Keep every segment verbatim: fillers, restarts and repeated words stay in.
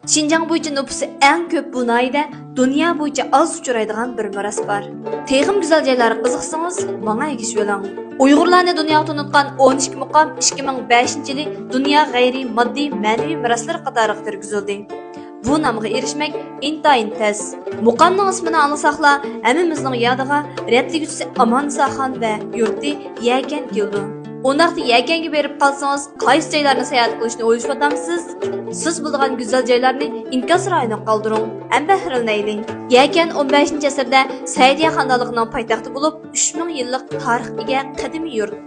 شىنجاڭ بويىچە نوپۇسى ئەڭ كۆپ بۇ ناھىيەدە دۇنيا بويىچە ئاز ئۇچرايدىغان بىر مىراس بار. تېخىمۇ گۈزەل جايلارغا قىزىقسىڭىز، ماڭا ئەگىشىۋېلىڭ. ئۇيغۇرلارنى دۇنياغا تونۇتقان ئون ئىككى مۇقام ئىككى مىڭ بەشىنچى يىلى دۇنيا غەيرىي ماددىي مەنىۋى مىراسلىرى قاتارىغا كىرگۈزۈلدى. بۇ نامغا ئېرىشمەك ئىنتايىن تەس. مۇقامنىڭ ئىسمىنى ئاڭلىساقلا، ھەممىمىزنىڭ يادىغا رەتلىگۈچىسى ئاماننىساخان ۋە يۇرتى يەكەن كېلىدۇ. ئۇنداقتا يەكەنگە بېرىپ قالسىڭىز، قايسى جايلارنى ساياھەت قىلىشنى ئويلىشىۋاتامسىز؟ سىز بىلىدىغان گۈزەل جايلارنى ئىنكاس رايونىغا قالدۇرۇڭ ھەم بەھرىلىنەيلى. يەكەن ئون بەشىنچى ئەسىردە سەئىدىيە خانىدانلىقىنىڭ پايتەختى بولۇپ، ئۈچ مىڭ يىللىق تارىخقا ئىگە قەدىمىي يۇرت.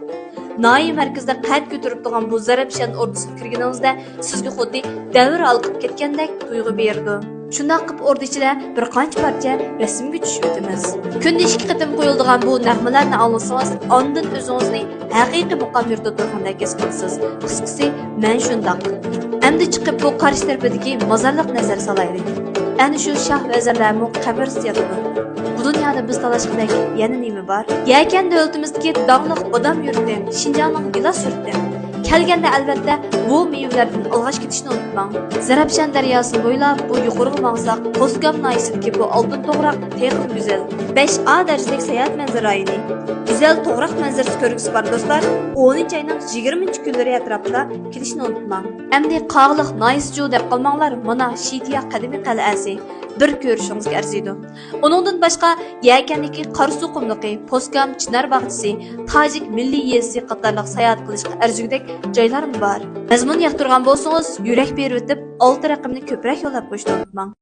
ناھىيە مەركىزىدە قەد كۆتۈرۈپ تۇرغان بۇ زەرەپشان ئوردىسىغا كىرگىنىڭىزدە، سىزگە خۇددى دەۋر ھالقىپ كەتكەندەك تۇيغۇ بېرىدۇ. شۇنداق قىلىپ ئوردا ئىچىدە بىر قانچە پارچە رەسىمگە چۈشۈۋېتىمىز. كۈندە ئىككى قېتىم قويۇلىدىغان بۇ نەغمىلەرنى ئاڭلىسىڭىز، ئاندىن ئۆزىڭىزنى ھەقىقىي مۇقام يۇرتىدا تۇرغاندەك ھېس قىلىسىز. قىسقىسى، مەن شۇنداق. ئەمدى چىقىپ بۇ قارشى تەرىپىدىكى مازارلىققا نەزەر سالايلى. ئەنە شۇ شاھ ۋەزىرلەرمۇ قەبرىسىدە ياتىدۇ. بۇ دۇنيادا بىز تالاشقۇدەك يەنە نېمە بار؟ يەكەن دۆلىتىمىزدىكى داڭلىق بادام يۇرتى، شىنجاڭنىڭ گىلاس يۇرتى. كەلگەندە ئەلۋەتتە بۇ مېۋىلەردىن ئالغاچ كېتىشنى ئۇنتۇماڭ. زەرەپشان دەرياسىنى بويلاپ بۇ يۇقىرىغا ماڭساق، قوزگام ناھىيەسىدىكى بۇ ئالتۇن توغراق تېخىمۇ گۈزەل. بەش ئا دەرىجىلىك ساياھەت مەنزىرە رايونى. گۈزەل توغراق مەنزىرىسى كۆرگۈسى بار دوستلار، ئونىنچى ئاينىڭ يىگىرمىنچى كۈنلىرى ئەتراپىدا كېلىشنى ئۇنتۇماڭ. ئەمدى قاغىلىق ناھىيەسىچۇ دەپ قالماڭلار، مانا شىتىيا قەدىمىي قەلئەسى. بىر كۆرۈشىڭىزگە ئەرزىيدۇ. ئۇنىڭدىن باشقا، يەكەندىكى قاراسۇ قۇملۇقى، پوسكام چىنار باغچىسى، تاجىك مىللىي يېزىسى قاتارلىق ساياھەت قىلىشقا ئەرزىگۈدەك جايلارمۇ بار. مەزمۇن ياقتۇرغان بولسىڭىز، يۈرەك بېرىۋېتىپ، ئالتە رەقەمنى كۆپرەك يوللاپ قويۇشنى ئۇنتۇماڭ.